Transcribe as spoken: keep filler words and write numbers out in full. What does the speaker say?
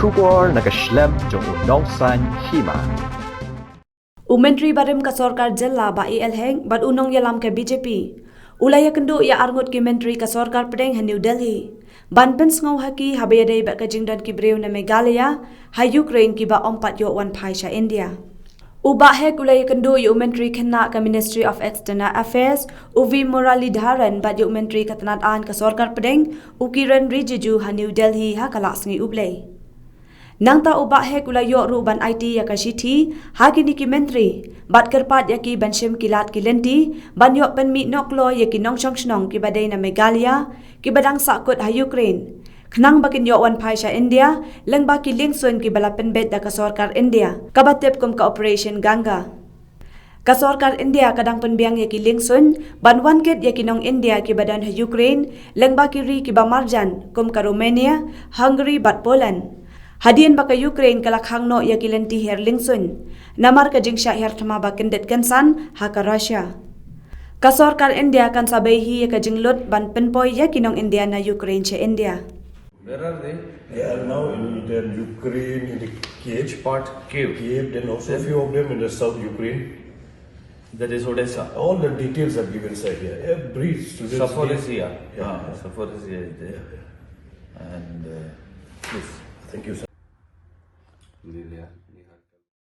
Khubor na ka shlem jong u nongsan hima. U Myntri barim ka sorkar jylla Bah A L Hek bad u nongïalam ka B J P u la ïakynduh ïa arngut ki myntri ka sorkar pdeng ha New Delhi ban pynsngew ha ki haba ïadei bad ka jingdon ki briew na Meghalaya ha Ukraine kiba ym pat ïoh wan phai sha India. U Bah Hek u la ïakynduh ïa u myntri khynnah ka Ministry of External Affairs u V Muralidharan bad ïa u myntri ka tnad aiñ ka sorkar pdeng u Kiren Rijiju ha New Delhi ha ka lad sngi U Blei. Nangta u Bah Hek u la ïoh ruh ban aiti ïa ka shithi ha kine ki myntri bad kyrpad ïa ki ban shim ki lad ki lynti ban ïoh pynmih noh kloi ïa ki nongshong shnong kiba dei na Meghalaya kiba dang sahkut ha Ukraine khnang ba kin ïoh wan phai sha India lyngba ki liengsuiñ kiba la pynbeit da ka sorkar India kaba tip kum ka Operation Ganga. Ka sorkar India ka dang pynbiang ïa ki liengsuiñ ban wan kit ïa ki nong India kiba don ha Ukraine lyngba ki ri kiba marjan kum ka Romania, Hungary bad Poland. Hadien ba ka Ukraine ka la khang noh ïa ki lynti hiar liengsuiñ namar ka jingshah hiar thma ba kyndit kynsan ha ka Russia. Ka sorkar India kan sa bei hi ïa ka jinglut ban pynpoi ïa ki nong India na Ukraine sha India. Where are they? They are now in eastern Ukraine, in the Kyiv part. Kyiv. Kyiv, then also a few of them in the south Ukraine. That is Odessa. All the details are given, sir, here. Every student. Zaporizhia. Yeah. Ah, Zaporizhia is there. And uh, please. Thank you, sir. Lilia.